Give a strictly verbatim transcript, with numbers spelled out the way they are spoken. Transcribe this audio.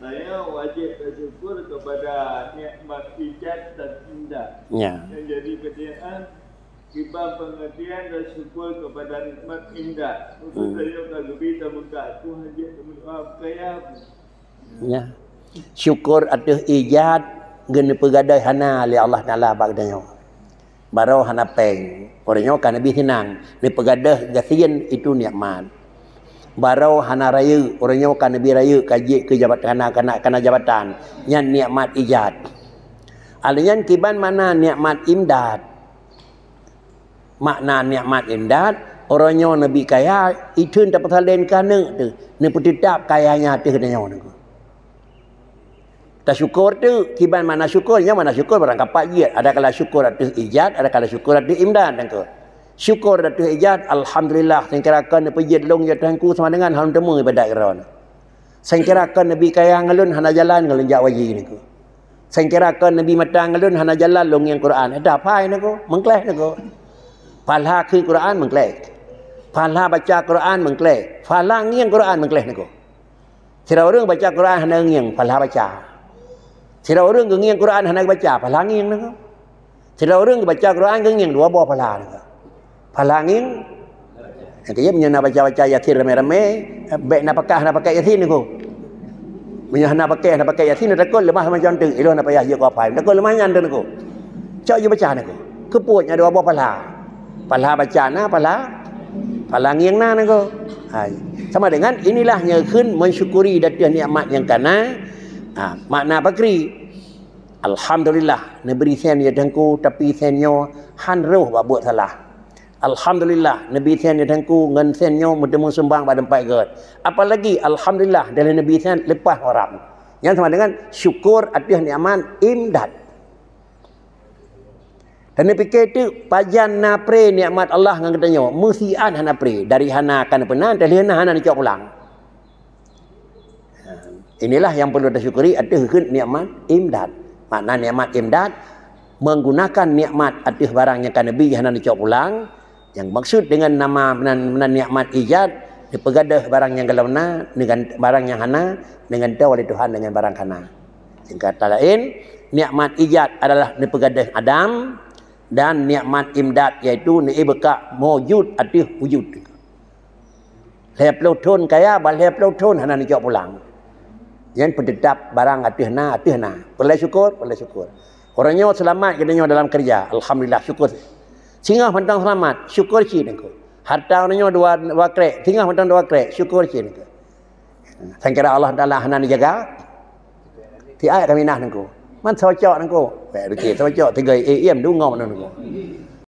Saya wajib bersyukur kepada nikmat ijad dan imdad. Ya. Yang jadi pertanyaan, kiban pengertian dan syukur kepada nikmat imdad. Untuk Hmm. saya, kalau lebih tak mudah, aku hanya berdoa kaya. Ya. Syukur ateueh ijad geuneupeugah hana lé Allah Taala bak geutanyoe. Barô hana péng, uroe nyoe ka neubi seunang, neupeugadôh gasien itu nikmat. Barô hana rayeuk, uroe nyoe ka neubi rayeuk ka jeuet keu jabat-, kana, kana, kana jabatan, nyan nikmat ijad. Alèh nyan kiban makna nikmat imdad. Makna nikmat imdad, uroe nyoe neubi kaya, itheun tapeusalén keu aneuk teuh, neupeuteutab kaya nyan ateueh geutanyoe nyoe. Tasyukur teuk, kiban makna syukur, nyan makna syukur barang kapat jeuet. Adakala syukur ateueh ijad, adakala syukur ateueh imdad, Teungku. Syukur ateueh ijad, alhamdulillah, sangkira kon neupeujeuet lôn jak Teungku sama dengan hana teumé ibadat droeneuh. Sangkira kon neubi kaya ngon lôn hana jalan ngon lôn jak haji, Teungku. Sangkira kon neubi mata ngon lôn hana jalan lôn ngieng Quran. Dah pai, Teungku, meukleh, Teungku. Pahala kheun Quran meukleh. Pahala baca Quran meukleh. Pahala ngieng Quran meukleh, Teungku. Sidroe ureueng baca Quran hana ngieng, pahala baca. Sidroe ureueng geungieng Quran hana geubaca, pahala ngieng, Teungku. Sidroe ureueng geubaca Quran geungieng, dua boh pahala, Teungku. Pahala ngieng, nyang keu meunyoe na baca-baca Yasin ramé-ramé, bèk na pakat, hana pakat Yasin, Teungku. Meunyoe hana pakat, hana pakat Yasin, takot leumah macam tu, ilôn hana payah jeuet keu hafai. Takot leumah nyan, Teungku. Cok jeuet baca, Teungku. Keupeue nyan dua boh pahala. Pahala baca na, pahala, pahala ngieng na, Teungku. Ha, sama dengan inilah nyang kheun mensyukuri ateueh nikmat nyang ka na. Ha, makna pakri. Alhamdulillah, neubri sén ya Teungku, tapi sén nyoe han roh bak buet salah. Alhamdulillah, neubri sén ya Teungku, ngon sén nyoe meuteumé sumbang bak teumpat gét. Apalagi alhamdulillah, dari neubri sén leupah orang. Nyan sama dengan syukur ateueh nikmat imdad. Dan neupike teuk, pajan na pré nikmat Allah ngon geutanyoe, meusian hana pré, dari hana ka neupeuna, dari hana, hana neucok pulang. Inilah yang perlu tasyukuri ateueh kheun nikmat imdad. Makna nikmat imdad, menggunakan nikmat ateueh barang nyang ka neubi hana neucok pulang. Nyang maksud dengan nama meunan, meunan nikmat ijad, neupeugadôh barang nyang golom na, neugan-, barang nyang hana, neugantoe lé Tuhan dengan barang hana. Singkat laén, nikmat ijad adalah neupeugadôh Adam, dan nikmat imdad, yaitu neuibeuka maujud ateueh wujud. Lhèe ploh thon kaya, bah lhèe ploh thon hana neucok pulang. Nyan peuteutab barang ateueh na, ateueh na. Peureulèe syukur, peureulèe syukur. Uroe nyoe seulamat geutanyoe dalam keureuja, alhamdulillah, syukur. Singoh mantong seulamat, syukur cit, Teungku. Hareuta uroe nyoe dua, dua krek, singoh mantong dua krek, syukur cit, Teungku. Sangkira Allah Taala hana neujaga, siat ka minah, Teungku. Man socok, Teungku. Bèk dikit socok, tiga, eh, iem dungom, Teungku.